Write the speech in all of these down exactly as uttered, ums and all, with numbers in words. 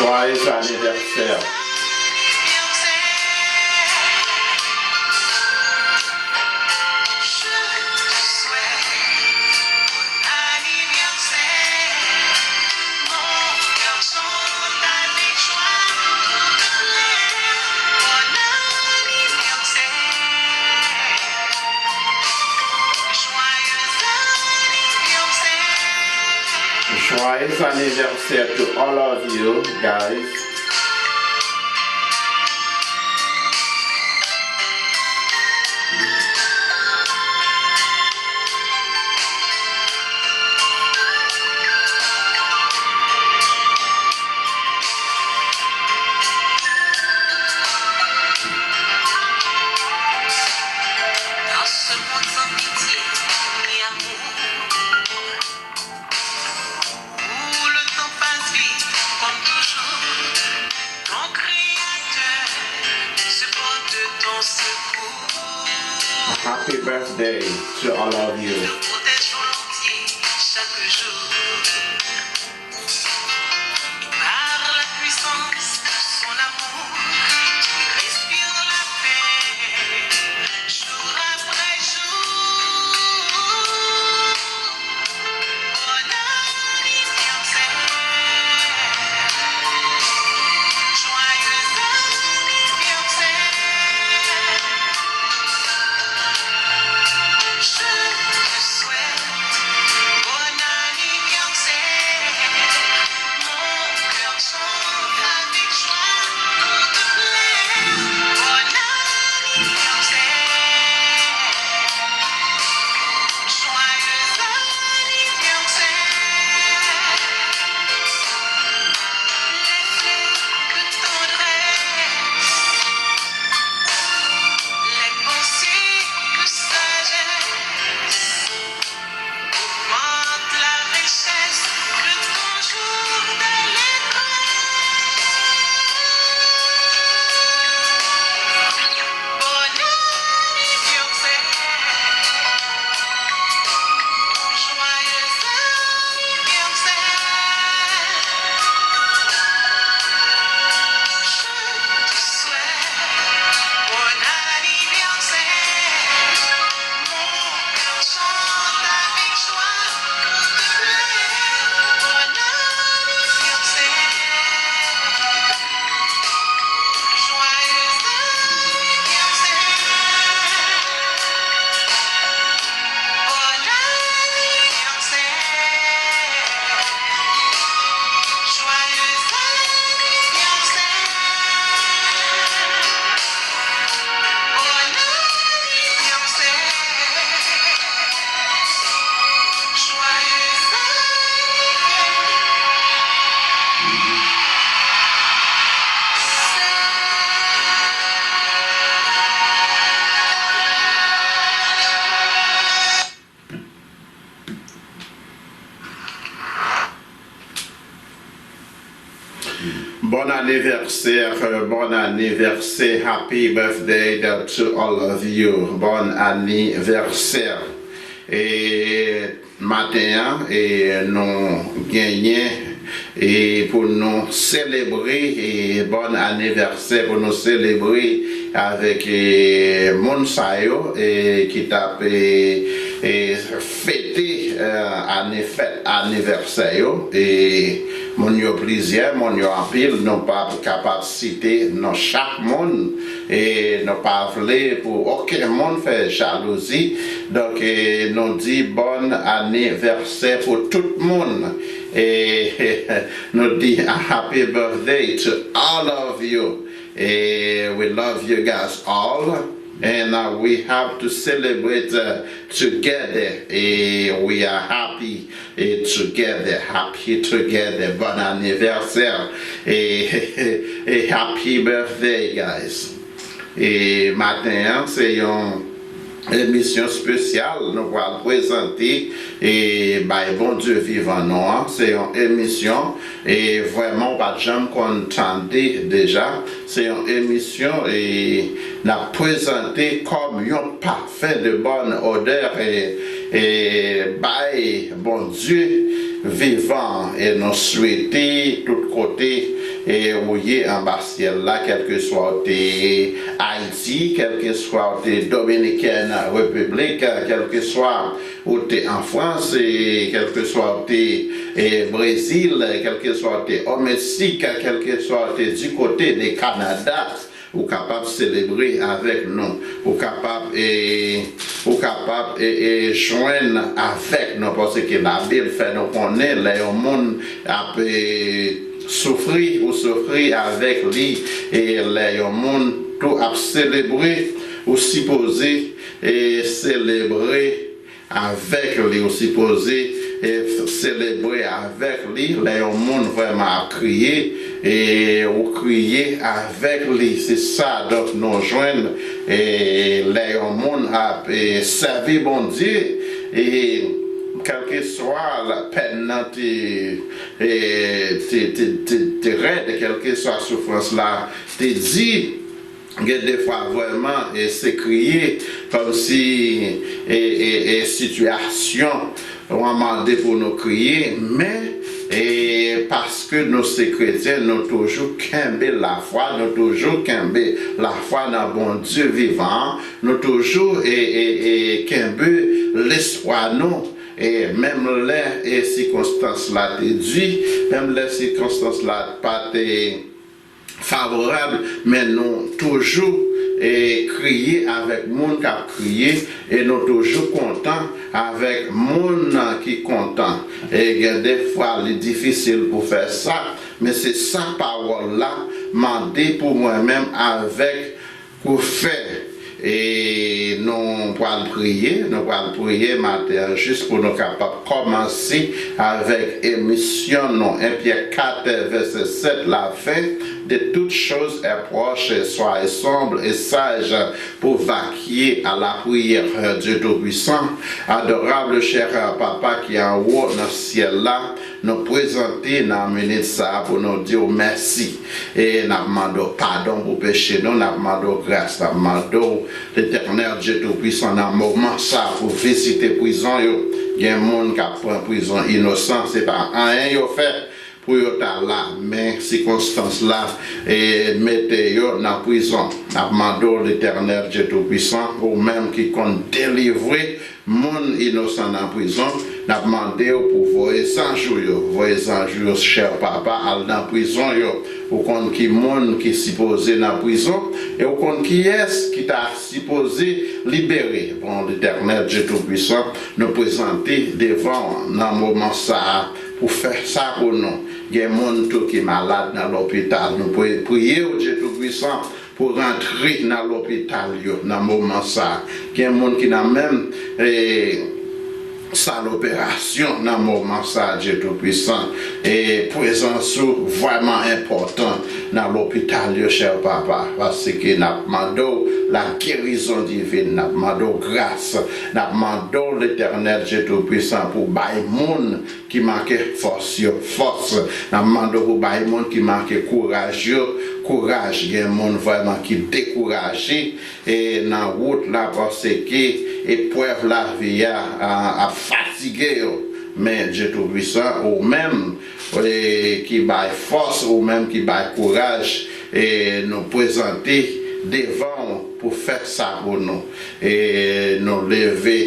Joyeux anniversaire. Joyeux anniversaire to all of you, guys. Dans ce monde sans pitié ni amour, où le temps passe vite comme toujours, ton créateur se porte ton secours. Happy birthday to all of you. Te protège volontiers chaque jour. Et par la puissance de son amour, tu respires la paix, jour après jour. Bon anniversaire, joyeux anniversaire. Je te souhaite bon anniversaire. Mon cœur chante avec joie pour te plaire. Bon anniversaire. Joyeux anniversaire. Les fleurs que tendresse, les pensées que sagesse, augmente la richesse de ton jour de l'école. Bon anniversaire. Joyeux anniversaire. Je te souhaite bon anniversaire. Mon cœur chante avec joie pour te plaire. Bon anniversaire. Joyeux anniversaire. Bon anniversaire. Joyeux anniversaire. Bon anniversaire. Joyeux anniversaire. Bon anivèsè, bon anivèsè, happy birthday to all of you. Bon anivèsè. E maten an, e nou genyen, e pou nou selebre, e bon anivèsè, pou nou selebre avèk, e moun sa yo, e ki t ap, e, e fete, e, ane, fèt anivèsè yo. E moun yo plizyè, moun yo anpil, nou p ap kapab site non chak moun. E nou pa vle pou okenn moun fè jalouzi. Donk, e nou di bon anivèsè pou tout moun. E nou di a happy birthday to all of you. E we love you guys all. And, uh, we have to celebrate, uh, together. E we are happy, e together, happy together. Bon anivèsè. E, e happy birthday, guys. E maten an, se yon emisyon espesyal nou pral prezante, e bay Bondye vivan nou an. Se yon emisyon, e vrèman, ou pa t janm konn tande deja. Se yon emisyon, e n ap prezante kòm yon pafen de bòn odè, e, e bay Bondye vivan. E nou swete tout kote e ou ye anba syèl la, kèlkeswa ou te Ayiti, kèlkeswa ou te Dominican Republic, kèlkeswa ou te an Frans, e kèlkeswa ou te e Brezil, kèlkeswa ou te o Meksik, kèlkeswa ou te di kote de Kanada, ou kapab selebre avèk nou. Ou kapab e ou kapab e, e jwenn avèk nou, paske Labib fè nou konnen lè yon moun ap e soufri, ou soufri avèk li. E lè yon moun tou ap selebre, ou sipoze e selebre avèk li, ou sipoze e selebre avèk li. Lè yon moun vrèman ap kriye, e ou kriye avèk li. Se sa donk nou jwenn e lè yon moun ap e sèvi Bondye, e kèlkeswa la pèn nan te e te, te, te, te rèd, kèlkeswa soufrans la te di, gen de fwa vrèman e se kriye, kòmsi e, e, e sitiyasyon w an mande pou nou kriye, men e paske nou se kretyen, nou toujou kenbe lafwa, nou toujou kenbe lafwa nan Bondye vivan an, nou toujou e, e, e kenbe lespwa nou. E menm lè e sikonstans la te di, menm lè sikonstans la pa te favorab, men nou toujou e kriye avèk moun k ap kriye, e nou toujou kontan avèk moun ki kontan. E gen de fwa li difisil pou fè sa, men se sa pawòl la mande pou mwen menm avèk pou fè. E nou pral priye, nou pral priye maten an jis pou nou kapab kòmanse avèk emisyon nou. En Pyè kat, vèsè sèt, la fin de toutes choses est proche, soyez sombres et sages pour vaquer à la prière. Dieu Tout-Puissant, adorable cher Papa ki anwo nan syèl la, nou prezante nan minit sa a pou nou di w mèsi. E n ap mande w padon pou peche nou, n ap mande w gras, n ap mande w, Letènèl Dye Toupisan, nan moman sa a pou vizite prizon yo. Gen moun k ap pran prizon inosan, se pa anyen yo fè pou yo ta la, men sikonstans la e mete yo nan prizon. N ap mande w, Letènèl Dye Toupisan, ou menm ki konn delivre moun inosan nan prizon, n ap mande w pou voye zanj ou yo, voye zanj ou yo, chè Papa, al nan prizon yo. Ou konn ki moun ki sipoze nan prizon, e ou konn kiyès ki ta sipoze libere. Bon, Letènèl Dye Toupisan, nou prezante devan w nan moman sa a pou fè sa pou nou. Gen moun tou ki malad nan lopital. Nou pri-, priye w, Dye Toupisan, pou rantre nan lopital yo nan moman sa a. Gen moun ki nan menm e sal operasyon nan moman sa a, Dye Toupisan. E prezans ou vrèman enpòtan nan lopital yo, chè Papa, paske n ap mande w la guérison divine, n ap mande w gras, n ap mande w, Letènèl Dye Toupisan, pou bay moun ki manke fòs yo fòs. N ap mande w pou bay moun ki manke kouraj yo kouraj. Gen moun vrèman ki dekouraje e nan wout la, paske eprèv lavi a, a, ap fatige yo. Men Dye Toupisan, ou menm e ki bay fòs, ou menm ki bay kouraj, e nou prezante devan w pou fè sa pou nou. E nou leve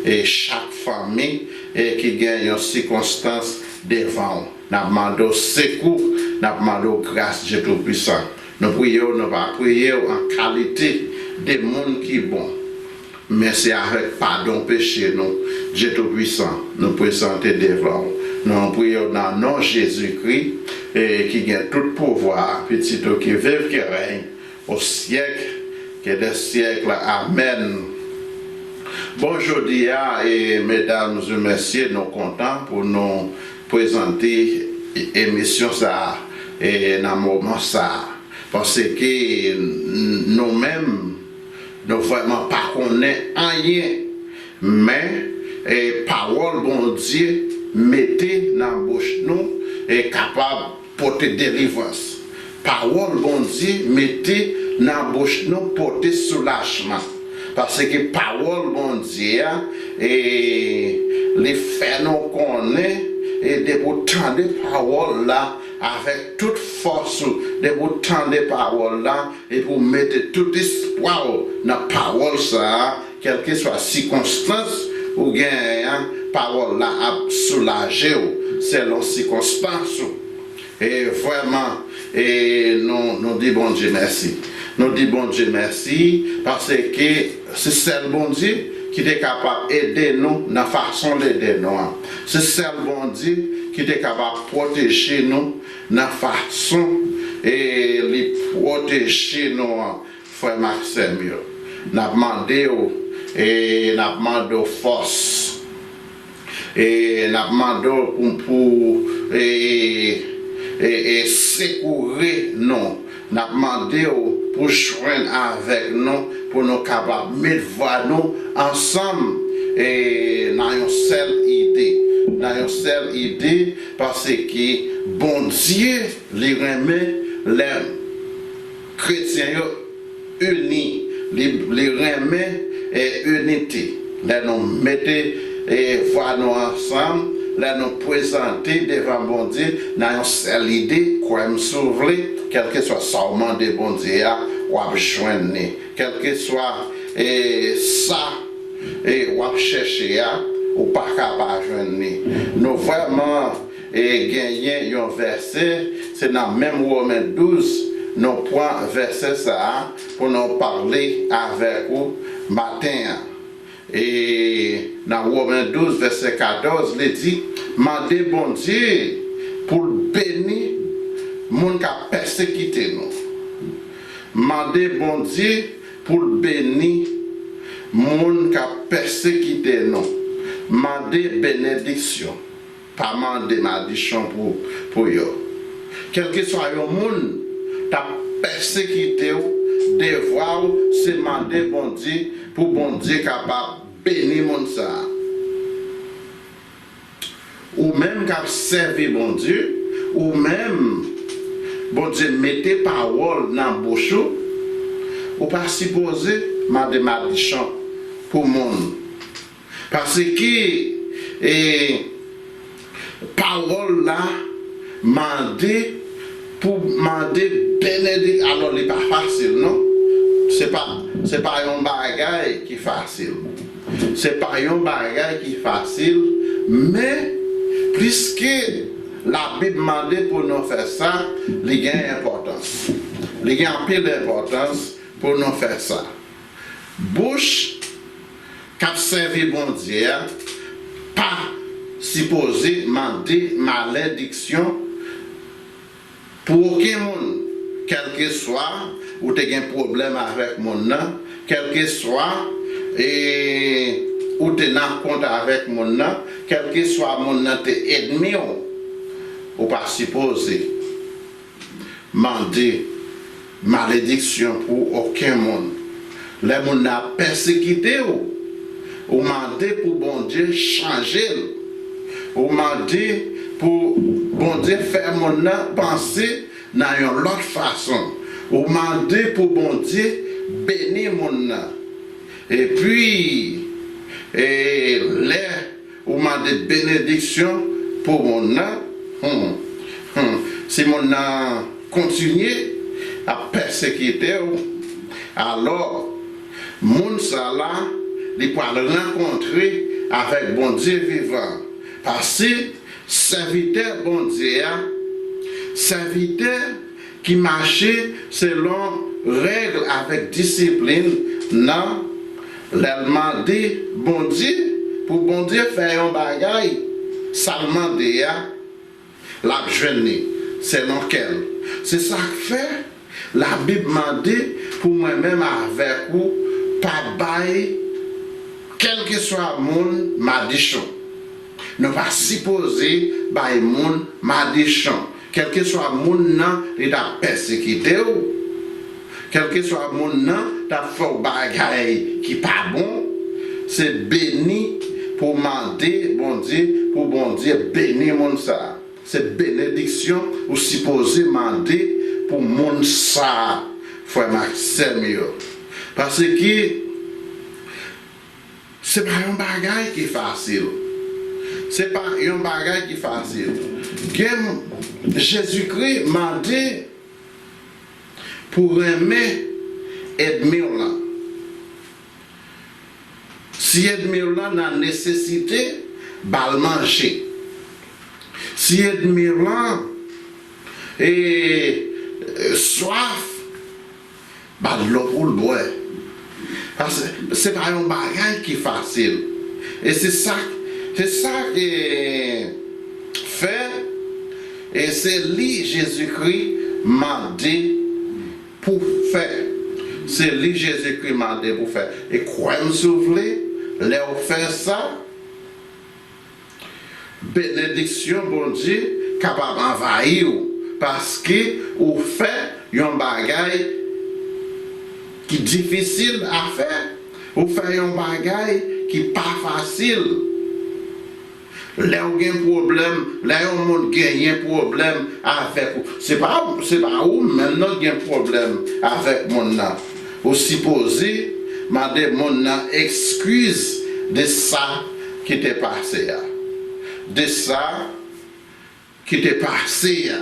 e chak fanmi e ki gen yon sikonstans devan w. N ap mande w sekou, n ap mande w gras, Dye Toupisan. Nou priye w, nou pa priye w an kalite de moun ki bon, men se avèk padon peche nou, Dye Toupisan, nou prezante devan w. Nou priye w nan non Jezikri, e ki gen tout pouvwa, Pitit ou ki viv, ki rèy aux siècles des siècles. Amèn. Bon, jodi a, e, medam e mesye, nou kontan pou nou prezante emisyon sa a, e, nan moman sa a. Paske n-, nou menm, nou vrèman pa konnen anyen, men, e, pawòl Bondye mete nan bouch nou, e, kapab pote delivrans. Pawòl Bondye mete nan bouch nou pote soulajman. Paske pawòl Bondye a, e, li fè nou konnen, e depi w tande pawòl la, avèk tout fòs ou, depi w tande pawòl la, epi w mete tout espwa w nan pawòl sa a, kèlkeswa sikonstans ou genyen an, pawòl la ap soulaje w selon sikonstans ou. E vrèman, e nou, nou di Bondye mèsi. Nou di Bondye mèsi paske se sèl Bondye ki te kapab ede nou nan fason l ede nou an. Se sèl Bondye ki te kapab pwoteje nou nan fason e li pwoteje nou an, frè m ak sè m yo. N ap mande w, e n ap mande w fòs. E n ap mande w pou, pou e, e, e sekoure nou. N ap mande w pou jwenn avèk nou, pou nou kapab met vwa nou ansanm e nan yon sèl ide. Nan yon sèl ide, paske Bondye, li renmen lè kretyen yo ini, li, li renmen e, inite. Lè nou mete e, vwa nou ansanm, lè nou prezante devan Bondye nan yon sèl ide, kwè m si w vle, kèlkeswa sa w mande Bondye a, w ap jwenn li. Kèlkeswa e, sa e, w ap chèche a, ou pa ka pa jwenn li. Nou vrèman e, genyen yon vèsè, se nan menm Women douz, nou pran vèsè sa a pou nou pale avèk ou maten an. E nan Women douz, vèsè katòz, li di, mande Bondye pou l beni moun k ap pèsekite nou. Mande Bondye pou l beni moun k ap pèsekite nou. Mande benediksyon. Pa mande madichon pou, pou yo. Kèlkeswa yon moun t ap pèsekite w, devwa w se mande Bondye pou Bondye kapab beni moun sa a. Ou menm k ap sèvi Bondye, ou menm Bondye mete pawòl nan bouch ou, ou pa sipoze mande madichon pou moun. Paske e, pawòl la mande pou mande benedik, alò li pa fasil non. Se pa, se pa yon bagay ki fasil. Se pa yon bagay ki fasil, men pliske Labib mande pou nou fè sa, li gen enpòtans. Li gen anpil enpòtans pou nou fè sa. Bouch k ap sèvi Bondye a pa sipoze mande malediksyon pou okenn moun, kèlkeswa ou te gen pwoblèm avèk moun nan, kèlkeswa e, ou te nan kont avèk moun nan, kèlkeswa moun nan te ènmi w, ou pa sipoze mande malediksyon pou okenn moun. Lè moun nan ap pèsekite w, ou mande pou Bondye chanje l. Ou mande pou Bondye fè moun nan panse nan yon lòt fason. Ou mande pou Bondye beni moun nan. Epi, e, lè ou mande benediksyon pou moun nan, hmm, hmm, si moun nan kontinye ap pèsekite w, alò, moun sa la, li pral rankontre avèk Bondye vivan. Paske sèvitè Bondye a, sèvitè ki mache selon règ avèk disiplin nan, lè l mande Bondye pou Bondye fè yon bagay, sa l mande a, l ap jwenn li selon kè l. Se sa k fè Labib mande pou mwen menm avèk ou pa bay kèlkeswa moun madichon. Nou pa sipoze bay moun madichon. Kèlkeswa moun nan, li t ap pèsekite w, kèlkeswa moun nan t ap fè w bagay ki pa bon, se beni pou w mande Bondye, pou Bondye beni moun sa a. Se benediksyon ou sipoze mande pou moun sa a, frè m ak sè m yo. Paske se pa yon bagay ki fasil. Se pa yon bagay ki fasil. Gen, Jezikri mande pou renmen ènmi w lan. Si ènmi w lan nan nesesite, ba l manje. Si ènmi w lan e, e, swaf, ba l dlo pou l bwè. Paske se pa yon bagay ki fasil. E se sa, se sa ki fè, e se li Jezikri mande pou fè. Se li Jezikri mande pou fè. E kwè m si w vle, lè w fè sa, benediksyon Bondye kapab anvayi w, paske ou fè yon bagay ki difisil a fè, ou fè yon bagay ki pa fasil. Lè w gen pwoblèm, lè yon moun genyen pwoblèm avèk ou, se pa, se pa ou menm non gen pwoblèm avèk moun nan. Ou sipoze mande moun nan eskiz de sa ki te pase a. De sa ki te pase a.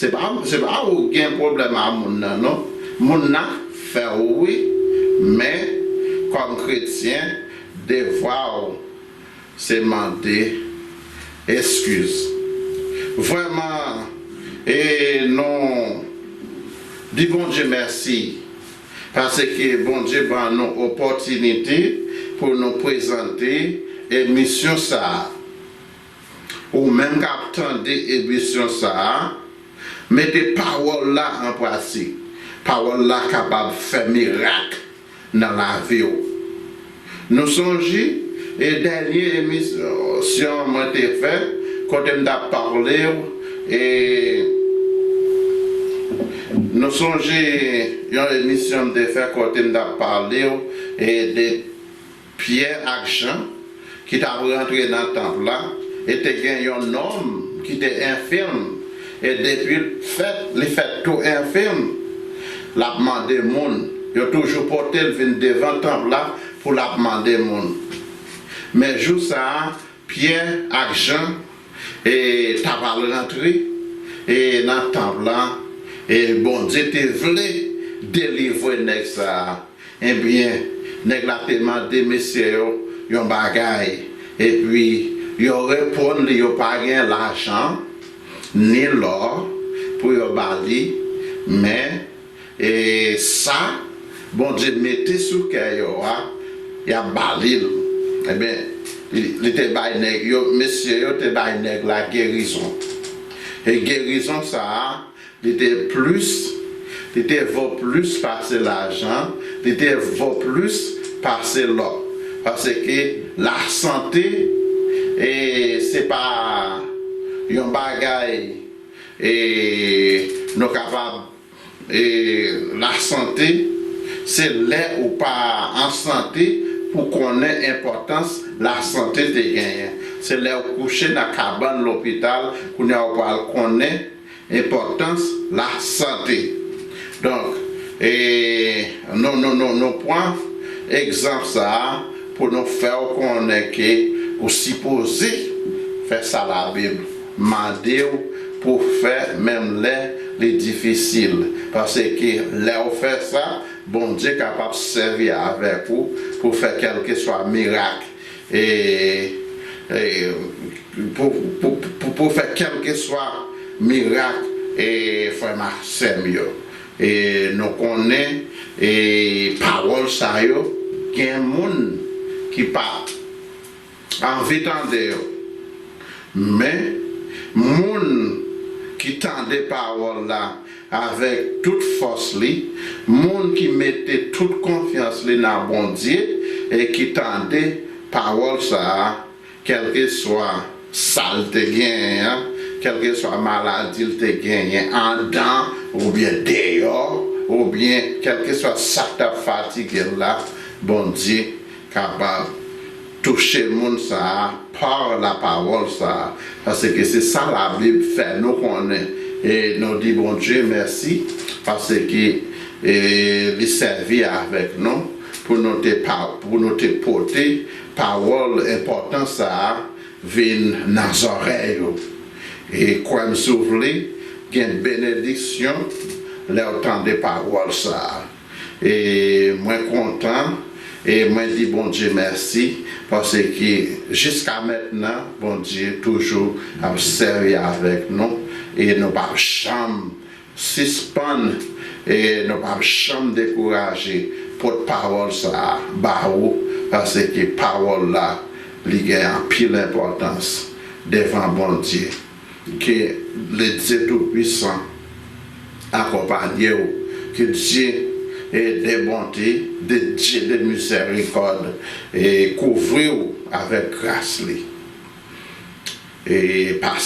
Se pa, se pa ou gen pwoblèm a moun nan, non. Moun nan fè w wi, men kòm kretyen, devwa w se mande eskiz. Vrèman, e nou di Bondye mèsi, paske Bondye ban nou opòtinite pou nou prezante emisyon sa a. Ou menm k ap tande emisyon sa a, mete pawòl la an pratik. Pawòl la kapab fè mirak nan lavi w. Nou sonje, e dènye emisyon mwen te fè, kote m t ap pale w, e nou sonje yon emisyon m te fè kote m t ap pale w, e de Pyè ak Jan, ki t ap rantre nan tanp la, e te gen yon nonm ki te enfim, e depi l fèt, li fèt tou enfim, l ap mande moun. Yo toujou pote l vin devan tanp la pou l ap mande moun. Men jou sa a, Pyè ak Jan, e, t ap al rantre, e, nan tanp la, e Bondye te vle delivre nèg sa a. Ebyen, nèg la te mande mesye yo yon bagay, epi yo reponn li yo pa gen lajan, ni lò pou yo ba li, men, e, sa Bondye mete sou kè yo a, y ap ba li l. Ebyen, li, li te bay nèg yo, mesye yo te bay nèg la gerizon. E gerizon sa a, li te plis, li te vo plis pase lajan, li te vo plis pase lò. Paske lasante, e, se pa yon bagay, e, nou kapab, e, lasante, se lè ou pa an sante pou konnen enpòtans lasante te genyen. Se lè ou kouche nan kabann lopital, kounye a ou pral konnen enpòtans lasante. Donk, e, nou, nou, nou, nou pran egzanp sa a pou nou fè w konnen ke ou sipoze fè sa Labib mande w pou w fè, menm lè li difisil. Paske lè w fè sa, Bondye kapab sèvi avèk ou pou fè kèlkeswa mirak. E, e, pou, pou, pou, pou fè kèlkeswa mirak, e, frè m ak sè m yo. E, nou konnen, e, pawòl sa yo, gen moun ki pa anvi tande yo. Men, moun ki tande pawòl la avèk tout fòs li, moun ki mete tout konfyans li nan Bondye e ki tande pawòl sa a, kèlkeswa sa l te genyen an, kèlkeswa maladi l te genyen anndan oubyen deyò, oubyen kèlkeswa sa k t ap fatige l la, Bondye kapab touche moun sa a pa lapawòl sa a, paske se sa Labib fè nou konnen. E nou di Bondye mèsi, paske, e, li sèvi avèk nou pou nou te pa, pou nou te pote pawòl enpòtan sa a vin nan zòrèy yo. E kwè m si w vle, gen benediksyon lè w tande pawòl sa a. E mwen kontan, e mwen di Bondye mèsi, paske jiska mentnan, Bondye toujou ap sèvi avèk nou, e nou p ap janm sispann, e nou p ap janm dekouraje pot pawòl sa a ba ou, paske pawòl la, li gen anpil enpòtans devan Bondye. Ke le Dieu Tout-Puissant akonpanye w. Ke Dye, e, de bonte, de Dye de mizèrikòd, e, kouvri w avèk gras li. E pa